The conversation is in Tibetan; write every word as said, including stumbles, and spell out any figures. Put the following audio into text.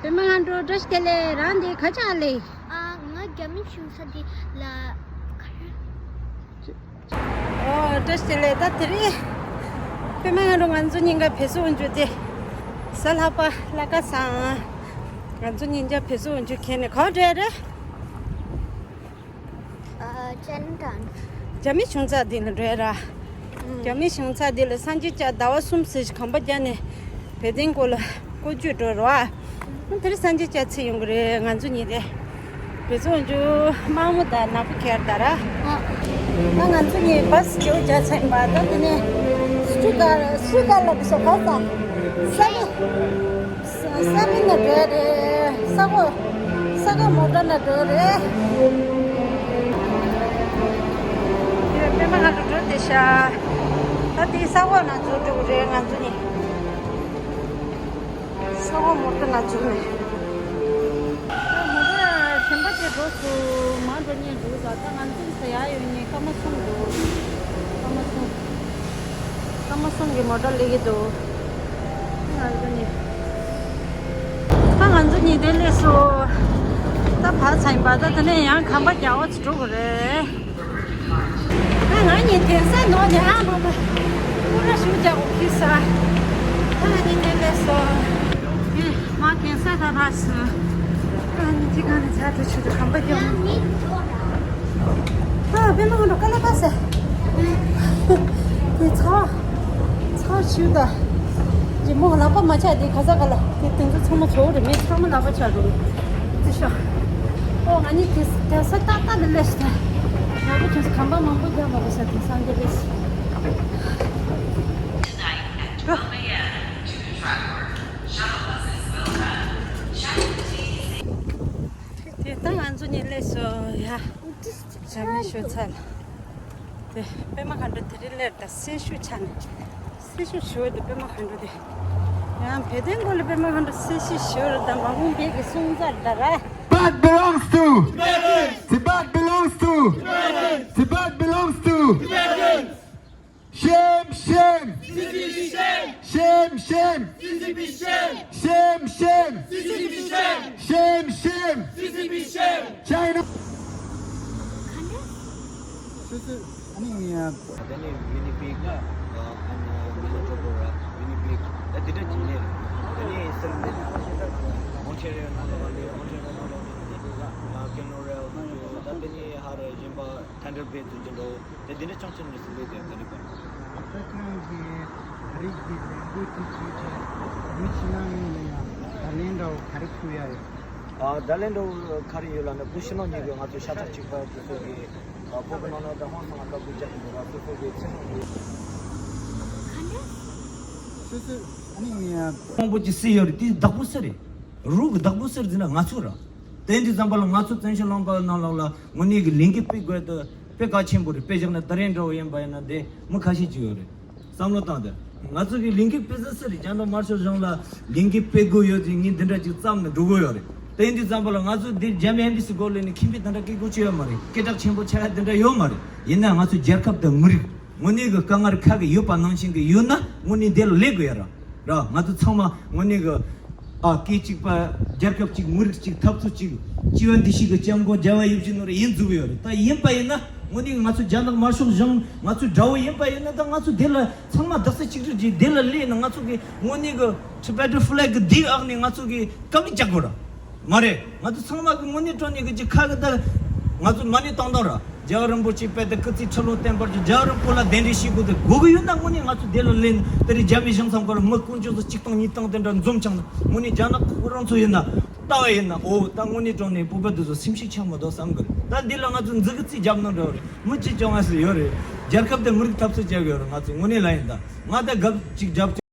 པད་མ་སྔ་དྲོ། བཀྲ་ཤིས་བདེ་ལེགས། རང་འདི་ག་ཅག་ལས། ཨ། ང་རྒྱ་མི་གཞུང་ས་འདི་ལ་ག་རེ། ཨོ། བཀྲ་ཤིས་བདེ་ལེགས། ད་དེ་རིང་པད་མ་སྔ་དྲོ་ང་ཚོ་གཉིས་ཀ་བལ་བཟོ་འོང་རྒྱུ་དེ། གཟའ་ལྷག་པ་ལྷ་ཁ་བཟང་། ང་ཚོ་གཉིས་ཀ་བལ་བཟོ་འོང་རྒྱུ་ཁྱེར་ནས་ག་པར་འགྲོ་ཡ་རེད། ཨ། ཅན་ཏན། རྒྱ་མི་གཞུང་ཚབ་འདི་ལ་འགྲོ་ཡ་ར། ཨང་། རྒྱ་མི་གཞུང་ཚབ་འདི་ལ་སངས་རྒྱས་སྐྱ་ཟླ་བ་གསུམ་ཟེར་ཞིག་གོམ་པ་བརྒྱབ་ནས་བལ་དོན་སྐོར་ལ་བཀོལ་སྤྱོད་འགྲོ་ར། ཨང་། དེར་སངས་རྒྱས་སྐྱ་འཚོལ་ཡོང་གི་རེད། ང་ཚོ་གཉིས་དེ། བལ་བཟོ་འོང་རྒྱུ་དམར་མོ་དང་ནག་པོ་ཁྱེར་ད་ར། ཨ། ད་ང་ཚོ་གཉིས་བྷ་སི་བརྗེ་པོ་བརྒྱབ་ཚར་ཡིན་པ། ད་དེ་ནས་སུ་ག་སུ་ག་ལ་དེ་ཤོག་ག་ས་ས་ས་ས་མིན་ན་འགྲོ་རེད། ས་གོ་ས་གོ་མོ་ཊ་ན་འགྲོ་རེད། དེ་པད་མ་སྔ་དྲོ་འགྲོ་བསྡད་ཤག་ད་དེ་ས་གོ་ན་འཛུལ་འགྲོ་གི་རེད་ང་ཚོ་གཉིས། ས་གོ་མོ་ཊ་ན་འཛུལ་ནས། ད་མོ་ཊ་གཞན་པ་དེ་འགྲོ་སོང་། མར་འགྲོ་མཁན་འདུག་ད་ང་ཚོ་ས་ཡ་ཡོད་མཁན་སྐར་མ་གསུམ་འདུག་སྐར་མ་གསུམ། སྐར་མ་གསུམ་གྱི་མོ་ཊ་སླེབས་ཀྱི་འདུག་ང་ཚོ་གཉིས། ད་ང་ཚོ་གཉིས་དེ་སླེབས་སོང་། ད་བར་ཚང་པ། ད་དེ་ནས་ཡང་ཁང་པ་རྒྱག་པ་ཚོ་འགྲོ་དགོས་རེད། ད་ང་གཉིས་གདན་ས་ནང་ནས་ཨ་མ་མ་སྐུ་ར་ཞུ་རྒྱག་གོ་ཁི་ས། ད་ང་གཉིས་དེ་སླེབས་སོང་། ཨེ་མ། གདན་ས་ད་ཕར་སོང་། ད་ང་གཉིས་དེ་ག་ནས་ཚར་འགྲོ་ཆུ་དུ་ཁང་པ་རྒྱག་ནས། ཨ། པད་མ་སྔ་དྲོ་དཀའ་ལས་ཁག་སོང་། དེ་ཚ་བ་ཚ་བ་ཆུ་ད། རྗེ་མོ་ལག་པ་མ་ཆག་དེ་ག་ས་ག་ལ་དེ་དེ་ཚོ་ཚང་མ་བྱོག་རེད། མི་ཚང་མ་ལག་པ་ཆག་འགྲོ་རེད། དེ་ཤོག་ཨོ། ང་གཉིས་དེ་དེ་ས་ཏག་ཏག་དེ་སླེབས་སོང་། ཡག་པོ་བྱུང་སོང་། ཁང་པ་མང་པོ་རྒྱག་མ་དགོས་ས་དེང་སང་དེ་སླེབས་སོང་། དེ་ད་ང་ཚོ་གཉིས་སླེབས་སོང་ཡ། རྒྱ་མི་ཞོ་ཚལ། དེ་པད་མ་མཁའ་འགྲོ་དེ་རིང་སླེབས། ད་སེར་ཤུགས་ཆག་ནས། སེར་ཤུགས་ཞུ་བ་དེ་པད་མ་མཁའ་འགྲོ་དེ། ཡང་བལ་དོན་སྐོར་ལ་པད་མ་མཁའ་འགྲོ་སེར་ཤུགས་ཞུ་བ་རེད། ད་མ་འོངས་པའི་གི་སྲུང་བརྩི་ད་ར། Tibet belongs to Tibet belongs to Tibet belongs to Shame, shame! C C P shame! Shame, shame! C C P shame! Shame, shame! C C P shame! Shame, shame! C C P shame! China! སོ་སོ་ཨ་ནི་ངས། དེ་ནས་ཝི་ནི་པེག་ལ། ཨ། ཨ་ནི་མེ་ནི་ཊོ་པ་ར། ཝི་ནི་པེག་ད་དེ་འདྲ་ཅིག་ནས། དེ་ནས་སེལ་མེ། ཨོན་ཊེ་རི་ཡོ་ནང་ལ་བ་ལས། ཨོན་ཊེ་རི་ཡོ་ནང་ལ་བ་ལས། ཨ། ཀེ་ནོ་རེལ་ད། དེ་ནས་ཧ་ར་གཞན་པ་ཐན་ཌར་བེ་ཚུགས་ཀྱི་འགྲོ། དེ་འདི་འདྲ་ཅང་ཅང་མི་སྲིད་པས། དེ་ག་རེ་པར། ད་ཁྱེད་རང་གིས་ད་རེས་ཀྱི་ལས་འགུལ་དེ་བྱས་བྱས་མི་ཕྱི་ནང་གཉིས་ལ་ཡང་བརྡ་ལན་འདྲ་བོ་ག་རེ་ཕུལ་ཡ་ཡོད། ཨ། བརྡ་ལན་འདྲ་བོ་ག་རེ་ཡོད་ལབ་ན། བོད་ཕྱི་ནང་གཉིས་ཀྱི་ང་ཚོའི་ཤ་ཁྲག་གཅིག་པ་དེ་ཚོ་གི། ཨ། བོད་ཀྱི་ནང་ན་ད་ཧང་སང་ལ་དགའ་བསུ་རྒྱག་གི་འདུག་ར། སོ་སོ་གི་ཕྱི་ནང་གི། སོ་སོ་ཨ་ནི་ངས། དང་པོ་ཅི་སུ་ཡོད་རེད། དེའི་བདག་པོ་སུ་རེད། རོགས་ཀྱི་བདག་པོ་སུ་རེད་ཟེར་ན་ང་ཚོ་ར། དེ་འདི་ཙམ་པ་ལ་ང་ཚོ་བཙན་བྱོལ་ལུང་པ་ནང་ལོགས་ལ་དངོས་གནས་ཀྱི་ལས་འགུལ་སྤེལ་དགོས་དེ་དཔེ་གལ་ཆེན་པོ་རེད། དཔེ་བཞག་ན་ད་རེས་འདྲ་བོ་ཡིན་པ་ཡིན་ན་དེ་མི་ཁ་ཤས་ཅིག་ཡོད་རེད། བསམ་བློ་བཏང་དེ། ང་ཚོ་གི་ལས་འགུལ་སྤེལ་ས་སུ་རེད། རྒྱ་ནག་དམར་ཤོག་གཞུང་ལ་ལས་འགུལ་སྤེལ་དགོས་ཡོད་ཅིག་ངས་འདི་འདྲ་ཅིག་བརྩམས་ནས་འགྲོ་དགོས་ཡོད་རེད། དེ་འདི་ཙམ་པ་ལ་ང་ཚོ་འདི་རྒྱ་མི་ཨེམ་བྷེ་སི་སྒོ་ལས་ནས་ཁེ་ཕན་དེ་འདྲ་སྐད་དགོས་ཀྱི་ཡོད་མ་རེད། སྐད་གྲགས་ཆེན་པོ་ཆགས་ཡ་དེ་འདྲ་ཡོད་མ་རེད། ཡིན་ན་ང་ཚོ་རྒྱལ་ཁབ་དང་མི་རིགས་དངོས་གནས་ཀྱི་དཀའ་ངལ་ཁག་གི་ཡོད་པ་ནང་བཞིན་གྱི་ཡོད་ན་དངོས་གནས་དེ་ལ་ལས་དགོས་ཡ་ར། ར། ང་ཚོ་ཚང་མ་དངོས་གནས་ཀྱི། ཨ། སྐད་གཅིག་པ། རྒྱལ་ཁབ་གཅིག། མི་རིགས་གཅིག། འཐབ་རྩོད་གཅིག། སྤྱི་བ་འདི་ཞིག་གི་སྐྱབས་མགོན་རྒྱལ་བ་ཡིད་བཞིན་ནོར་བུ་ཡིན་འཛུགས་ཡོད་རེད། ད་ཡིན་པ་ཡིན་ན་དངོས་གནས་ང་ཚོ་རྒྱ་ནག་དམར་ཤོག་གཞུང་ང་ཚོའི་དགྲ་བོ་ཡིན་པ་ཡིན་ན། ད་ང་ཚོ་དེ་ལ་ཚང་མ་རྡོག་རྩ་གཅིག་སྒྲིལ་གྱིས་དེ་ལ་སླེབས་ན། ང་ཚོ་གི་དངོས་གནས་ཀྱི་Tibetan flag གི་འདིའི་འོག་ནས་ང་ཚོ་གི་དཀའ་ལས་རྒྱག་དགོས་ར། མ་རེད། ང་ཚོ་ཚང་མ་གི་དངོས་གནས་དྲང་གནས་ཀྱི་ཅིག་ཁ་གི་ད་ང་ཚོ་མ་ཎི་བཏང་བཏང་ར། རྒྱལ་བ་རིན་པོ་ཆེ་དཔལ་ལྡན་སྐུ་ཚེ་ཁྲི་ལོ་བརྟན་པར་གྱུར། རྒྱལ་བ་རིན་པོ་ལ་གདན་འདྲེན་ཞུ་དགོས་དེ་དགོས་ཀྱི་ཡོད་ན། དངོས་གནས་ང་ཚོ་དེ་ལ་སླེབས་ནས་དེ་རིང་རྒྱ་མི་གཞུང་ཚང་ཁོ་ར་མི་དཀོན་མཆོག་ཚོ་གཅིག་སྟོང་ཉིས་སྟོང་དེ་འདྲ་འཛོམས་ཆགས་ན། དངོས་གནས་རྒྱ་ནག་ཁོ་རང་ཚོ་ཡིན་ན་ལྟ་བ་ཡིན་ན། ཨོ། ད་དངོས་གནས་དྲང་གནས་བོད་པ་འདི་ཚོ་སེམས་ཤུགས་ཆག་མ་གཏོགས་བསམ་གི་རེད། ད་འདི་ལ་ང་ཚོ་མཛུབ་གུ་རྩེ་རྒྱབ་ན་འགྲོ་རེད། མི་གཅིག་ཀྱང་ང་ཚོ་ཡོད་རེད། རྒྱལ་ཁབ་དེ་མི་རིགས་འཐབ་རྩོད་བྱ་གི་ཡོད་རེད། ང་ཚོ་དངོས་གནས་ལ་ཡིན་ད། ང་ད་གབ་གཅིག་རྒྱབ།